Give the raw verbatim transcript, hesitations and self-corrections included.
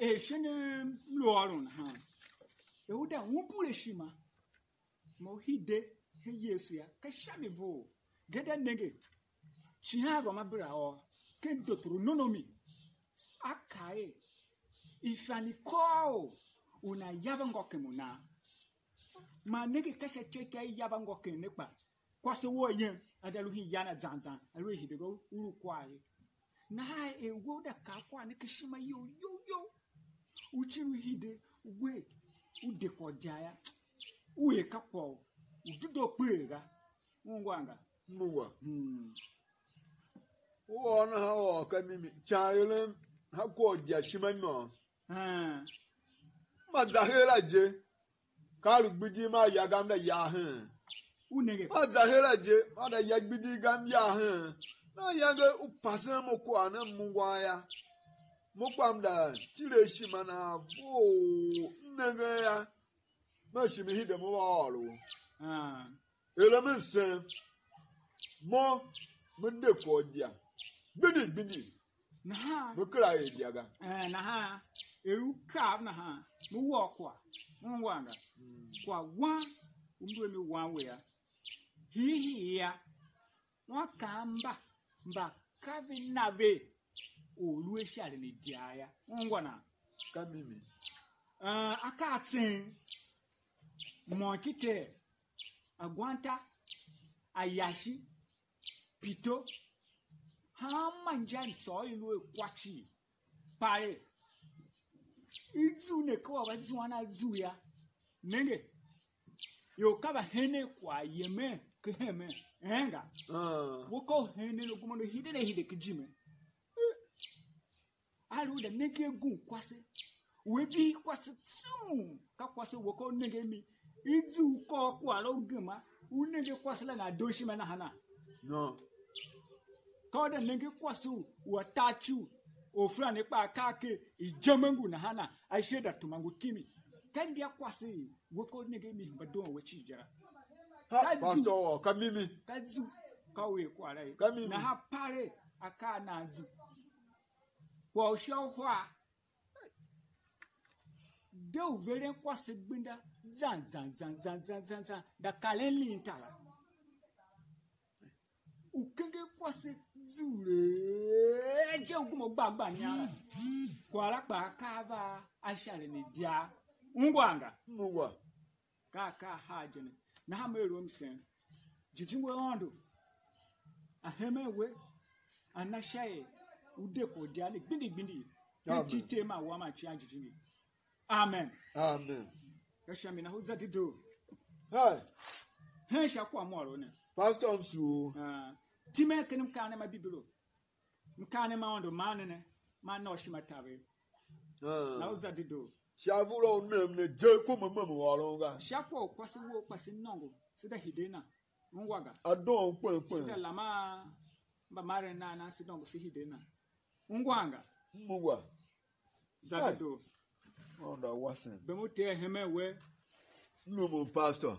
Er shin m lu ôron nahan, er u de umbur ishima, mo u hide hen Yesu yô, ka sha mi vough. Gadia nenge, cihan Roma bera ôr ken dotoro nonomi, a kaa er, ifan i kôr u nan yaven ngôkem u nan. Man nenge, ka sha ityôityô i yaven ngôkem ne kpa, kwase wou a yem, a de lu hen yan a zan zan, a lu a hide ga u lu kwagh ye. Nahan er we u de kaa kwagh ne ken ishima you you you, u cir u hide, we u de kwagh u idya yô, u er ka kwagh u dedoo kpeghee ga. Ungwa nga? Ungwa. Hmm. U ôr nahan, u ôr ka mimi. Ican i eren ha kwagh u idya ishima imôôn. Hmm. Ma za her a je. Ka lu gbidi ma ya ga, m da ya hen. U nenge. Ma za her a je, ma da ya gbidi ga, m ya hen. Na yange u pasen mo kwagh ne, m ungwan ya. Mo kpa m da tile ishima nahan vough, m nenge ya. Me shi me hide mo va ôr u. Ah. Ere me msen, mo me de kwagh u idya. Gbidi, gbidi. Nahan. Me kera er idya ga. Eh, nahan. Er u kav nahan. Me wôô kwagh. Ungwa nga. Mm. Kwagh wan, u mlu a mi wan we yô. Hiihii yô. Wan kaan mba, mba ka ve na ve u lu a isharen i idya yô. Ungwa nan? Ka mimi. Ah, akaa tsen, môm ki ter, agwanta, ayashi, pito, hanma inja i msôr i lu a kwa cii, palegh. I zuu ne, ka u a va zuan a zuu yô. Nenge, ior ka va henen kwagh yemen ken hemen, enga. Ah. We ka u henen u gomna u hide ne hide ken ijime. A lu u da nenge agun kwase, u a vihi kwase tsung, ka kwase u we ka u nenge a mi, i zi u kôr kwagh la u gema, u nenge kwase la nan doo ishima nahana? No. Ka u da nenge kwase u, u a tar ciu, orfera ne kpaa ka a ker ijime ngu nahana, a shi a da tuma ngu kimi. Ka india kwase i we ka u nenge a mi hemba doon we cii je la. Ha, ka zu, pastor, ka mimi. Ka zu, ka u er kwagh la ye. Ka mimi. Nahan palegh akaa nan zu. Kwagh u sha uhar, de u veren kwase gbenda zan zan zan zan zan zan zan, da karen linta la. U kenger kwase zulee je, u gema u gba gba inya la. Kwagh la kpaa ka a va a isharen i idya. Ungwa nga? Ungwa. Ka akaa ahar je ne. Nahan me er u msen, Jijingi u Aôndo a hemen we, a na sha er u de kwagh u idya ne gbindi gbindi, ken iti i Ter man Wan man Icighan Jijingi. Amen. Amen. Ka sha mi nahan u za dedoo. Hey. Hen sha kwagh môm ne. Pastor Msu. Ah, timen ken mkaanem ma Bibilo. Mkaanem ma Aôndo ma ne ne, ma na u ishima taver. Ah. Na u za dedoo. Sha avura u nem ne je, ku me mem u ôron ga. Sha kwagh u kwase wou kpa se nôngo, se da hide a na. Ungwa ga? A doo kpen kpen. Se da lama mbamaren nan nan se nôngo se hide a na. Ungwa nga? Ungwa. Za dedoo. Onda wasen. Bem u Ter hemen we. Lumun pastor.